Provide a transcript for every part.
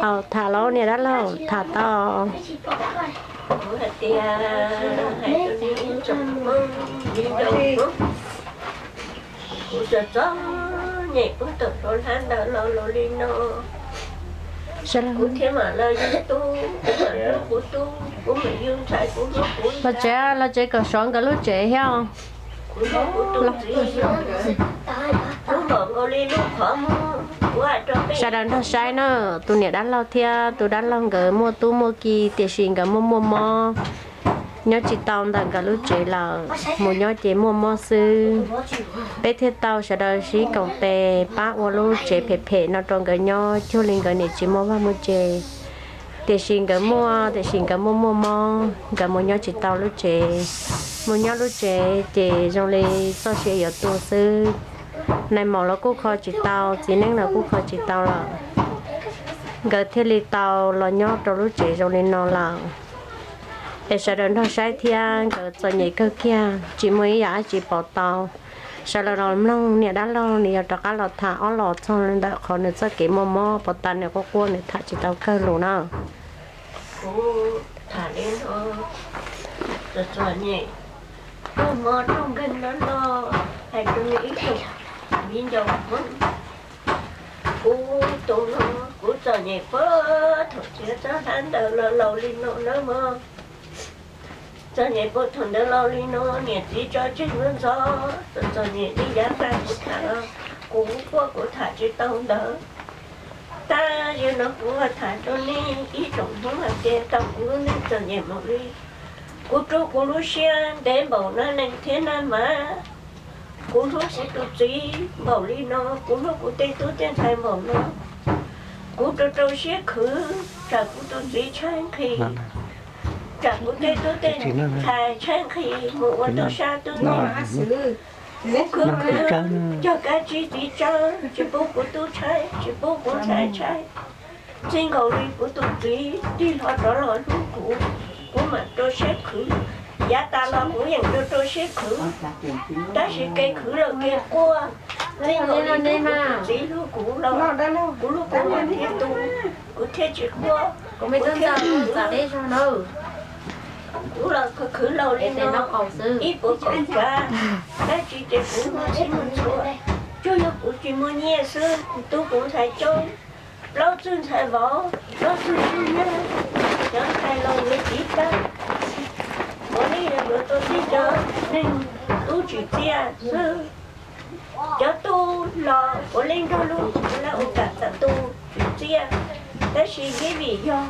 Aw, tham los niam dab laug, tham tau. Kuv hais tias, hais rau nej ib tsoom Hmoob viv ncaus Hmoob, kuv txom txom nyem puag thaum rau hlab ntawd los laus li no, kuv thiaj mam los yug tub, kuv mam hlub kuv tub, kuv mam yug ntxhais kuv hlub kuv. Los tsev, los tsev kom sov nkawd lub tsev thiab. Kuv hlub kuv tus txiv, hlub npaum nkaus li lub qhov muag. Kuv hais rau nej sawv daws nrog saib na, tus niam dab laug thiab tus dab laug nkawd muaj tub muaj ki, tiam sis nkawd muaj muaj mob, nyob tsis tau ntawm nkawd lub tsev lawm, mus nyob ces muaj mob xwb. Peb thiaj tau sawv daws sib koom tes pab ua lub tsev phem phem no rau nkawd nyob, cuag li nkawd niam tsis muaj vaj muaj tsev. Tiam sis nkawd muaj, tiam sis nkawd muaj muaj mob, nkawd mus nyob tsis tau lub tsev. Mus nyob lub tsev ces zoo li txoj sia yuav tu xwb. Nais maum los kuj kho tsis tau, txiv neeb los kuj kho tsis tau lawm. Nkawd thiaj li tau los nyob rau lub tsev zoo li no lawm. Es sawv daws nrog saib thiab, nkawd txom nyem kawg kiag, tsis muaj ib yam dab tsi pom tau. Sawv daws los mloog niam dab laug nws yog rov qab los tham ob los txog ntawm qhov nws txoj kev muaj mob, puas tas nws quaj quaj nws tham tsis tau kawg lus na. Kuv tham li no, txom txom nyem, tuaj hmo tuaj nkeeg no no, hais rau nej ib tsoom viv ncaus Hmoob, kuv tus no kuv txom nyem puag thaum txiav txoj hlab ntawd los laus li no nawb mog. Txom nyem puag thaum ntawd laus li no, niam txiv tso tseg ntxov ntxov, txom txom nyem li yav tag kuv tham los kuv quaj kuv tham tsis tau ntawd. Tab sis no kuv tham rau nej ib tsoom Hmoob hais tias tau kuv lub neej txom nyem mus li. Kuv rub kuv lub siab ntev npaum no neeg thiab naj mas, kuv hlub kuv tus txiv npaum li no, kuv hlub kuv tej tub tej ntxhais npaum no. Kuv rau rau siab khwv, tsam kuv tus txiv tshaib nqhis, tsam kuv tej tub tej ntxhais tshaib nqhis mus ua tub sab tub nteeg. Kuv khwv khwv, cog kab tsib txiv tsawb, tsis pub kuv tub tshaib, tsis pub kuv ntxhais tshaib. Txij nkaus li kuv tus txiv tig hlo rov los hlub kuv, kuv mam rau siab khwv. Yav tas los kuv yeej rau rau siab khwv, tab sis kev khwv los kev quaj. Txij nkaus li hnub kuv tus txiv hlub kuv los, kuv hlub kuv mas thiab tus, kuv thiaj tsis quaj, kuv thiaj tsis khwv. Kuv los khwv khwv laus li no ib puas kaum tsav, tab sis ces kuv muaj txhij muaj txhua, tsuas yog kuv tsis muaj nyiaj xwb, kuv tub kuv ntxhais coob, plaub txwg ntxhais vauv, plaub txwg tub nyab, cov ntxhais los yuav txiv tag, puav leej yog yuav tau tib cov neeg tub tsis txiaj xwb. Cov tub los puav leej nrog lub laj ua kam txawm tu tsis txiaj, tab sis vim vim yog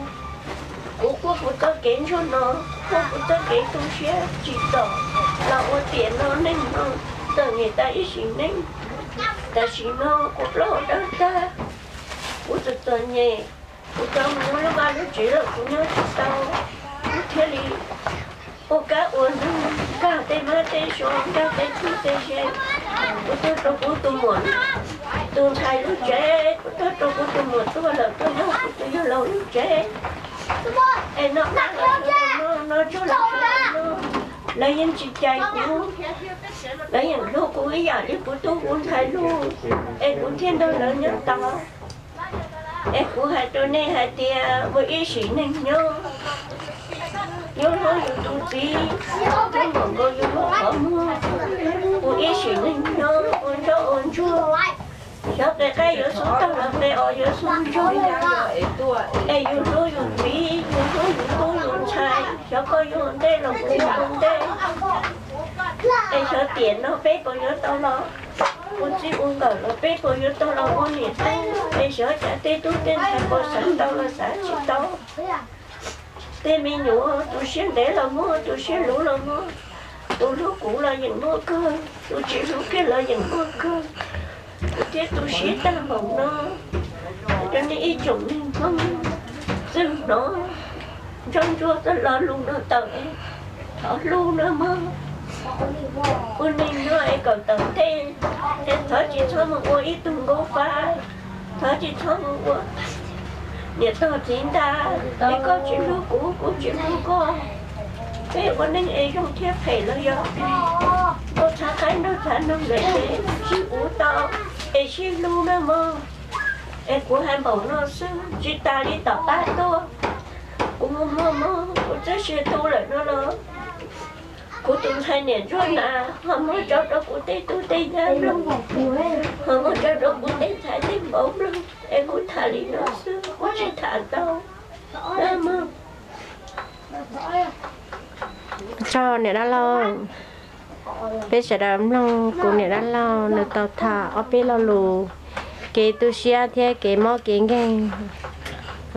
kuv quaj kuv txoj kev ntsuag no, quaj kuv txoj kev tu siab tsis txom, los ua tiam no neeg no txom nyem tas ib sim neej. Tam sim no kuv plaub hau dawb tag, kuv txom txom nyem, kuv rov mus lub vaj lub tsev los kuv nyob tsis tau, kuv thiaj li ua kab ua noog, nkag tej mab tej xyoo, nkag tej tub tej se. Kuv tuaj rau kuv tus muam tus ntxhais lub tsev, kuv tuaj rau kuv tus muam tuaj lawm tuaj nyob kuv tus yawg laus lub tsev. Es no no no, lawv yeej tsis cais kuv, lawv yeej hlub kuv ib yam li kuv tub kuv ntxhais hlub, es kuv thiaj nrog lawv nyob tau. Es kuv hais rau nej hais tias ua ib sim neej nyob, yus hlub yus tus txiv, hlub npaum nkaus yus lub qhov muag. Ua ib sim neej nyob ua ntsoj ua ntsuag, xyov qe qaib yuav xub tag los qe os yuav xub ntsuag. Es yus hlub yus txiv, yus hlub yus tub yus ntxhais, xyov koj yug ua ntej los kuv yug ua ntej. Es xyov tiam no peb puas yuav tau los ua txij ua nkawm los peb puas yuav tau los ua niam tub, es xyov cas tej tub tej ntxhais puas xav tau los xav tsis tau. Tej me nyuam tus siab ntev los muaj, tus siab luv los muaj, tus hlub kuv los yeem muaj kawg, tus tsis hlub kiag los yeem muaj kawg. Kuv thiaj tu siab tag npaum no. Rau nej ib tsoom neeg Hmoob txawj hnov, ntsoj ntsuag txoj lo lus no tawm, thov hlub nawb mog. Ua neeg nyob es kom tawm tej, es thov tsis txhob mus ua ib tug nkaub fab, thov tsis txhob mus ua niam tog txiv ntag, es koj tsis hlub kuv, kuv tsis hlub koj. Peb ua neeg es zoo thiab phem los yog nrog txhav qaib nrog txhav noog lawm es sib uv tau, es sib hlub nawb mog. Es kuv hais npaum no xwb, tsis tas li tom qab tuaj, kuv mus muag mob, kuv txoj sia tu lawm no los, kuv tus ntxhais niam ntsuag na ho muab tso rau kuv tej tub tej nyab mloog, ho muab tso rau kuv tej ntxhais tej npawg mloog, es kuv tham li no xwb, kuv tsis tham ntau. Tsaug niam dab laug. Peb sawv daws mloog kuv niam dab laug nws tau tham ob peb lo lus kev tu siab thiab kev mob kev nkeeg,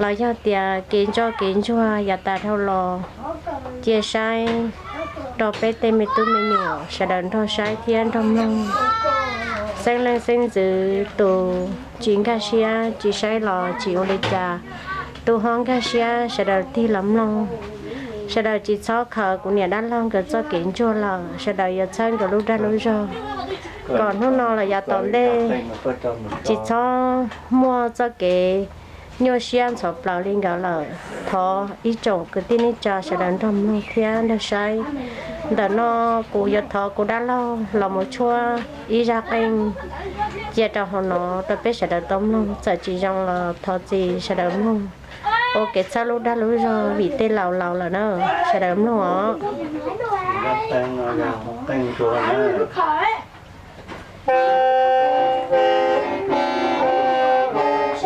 los yog tias kev ntso kev ntsuag yav tas dhau los, cia saib rau peb tej me tub me nyuam sawv daws nrog saib thiab nrog mloog. Xeeb leej xeeb ntxwv tus tsis nkag siab tsis saib los tsis ua li cas, tus ho nkag siab sawv daws tig los mloog. Sawv daws tsis txhob khaws kuv niam dab laug nkawd txoj kev ntsuag lawm, sawv daws yuav txhawb nkawd lub dag lub zog kom hnub no los yav tom ntej tsis txhob muaj txoj kev nyuaj siab ntxhov plaws li nkawd lawm. Thov ib tsoom kwv tij neej tsa sawv daws nrog mloog thiab nrog saib. Ntawm no kuv yuav thov kuv dab laug los mus tshuab ib zaj qeej cia rau hauv no rau peb sawv daws tau mloog, txawm tsis zoo los thov txim sawv daws mloog ua kev txhawb lub dag lub zog vim tej laus laus lawm na. Sawv daws mloog os.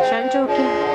Sab ntsuj kiag.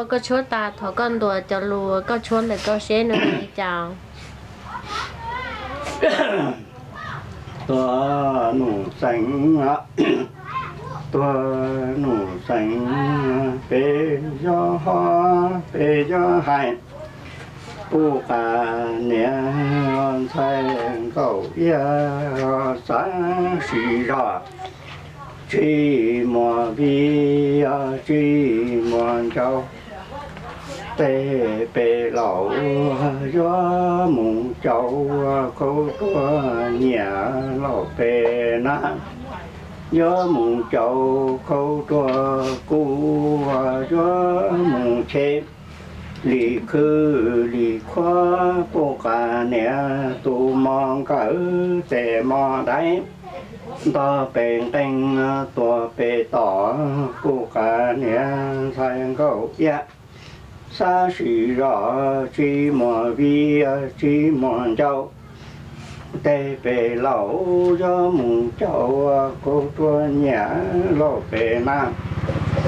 Koj tshuab tas thaum koj ntuas cov lus koj tshuab ntawm koj seb nws li cas. Tuag num xeev, tuag num xeev, peb yog ho, peb yog hais, puj qas niam ntxhais nkaum iab xav siv zog, tsis muaj vij, tsis muaj ncau. Tej pem laus yuav mus caum, khaub ruab nyiam laus pem na, yuav mus caum khaub ruab kuv, yuav mus cheb li khwb li khuab, puj qas niam tus mos nkawm tes mos daiv, ntog pem nqeeg tuag pem tom, puj qas niam ntxhais nkaum iab xav siv zog, tsis muaj vij tsis muaj ncau. Tej pem laus yuav mus caum, khaub ruab nyiam laus pem na,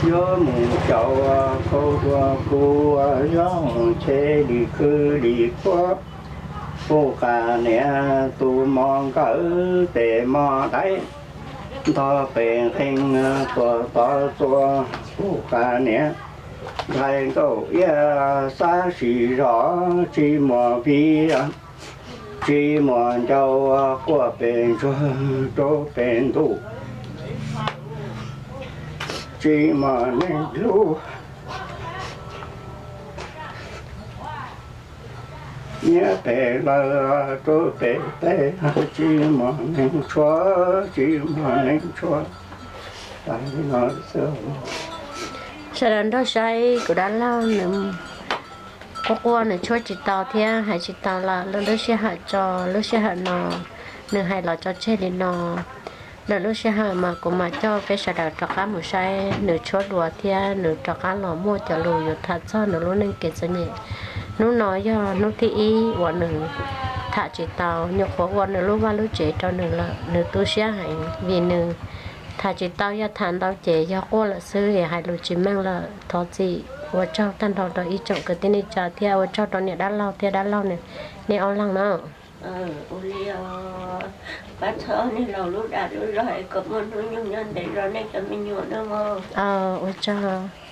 yuav mus caum khaub ruab kuv, yuav mus cheb li khwb li khuab, puj qas niam tus mos nkawm tes mos daiv, ntog pem nqeeg tuag tom txua, puj qas niam ntxhais nkaum iab xav siv zog, tsis muaj vij tsis muaj ncau, quaj pem ntsuag rau pem ntuj, tsis muaj neeg hlub. Nyiam pem lawm rau pem teb, tsis muaj neeg tshuav, tsis muaj neeg tshuav. Sawv daws nrog saib kuv dab laug nws quaj quaj, nws tshuab tsis tau thiab hais tsis tau lawm. Lub sij hawm tso, lub sij hawm no nws hais los tso tseg li no. Lwm lub sij hawm mas kuv mam coj peb sawv daws rov qab mus saib nws tshuab dua thiab nws rov qab los muaj cov lus yuav tham txog nws lub neej kev txom nyem. Hnub no yog hnub thib ib uas nws tham tsis tau, nyuam qhuav ua nws lub vaj lub tsev rau nws lawm, nws tu siab heev vim nws tham tsis tau. Yog tham ntau ces yog quaj lawm xwb es hais lus tsis meej lawm. Thov txim, ua tsaug tag nrho rau ib tsoom kwv tij neej tsa thiab ua tsaug rau niam dab laug thiab dab laug nws, nej ob leeg na. Ua li, pab txhawb nej laus lub dag lub zog es kom muaj hnub nyoog nyob ntev zog nej cov me nyuam nawb mog. Ua tsaug.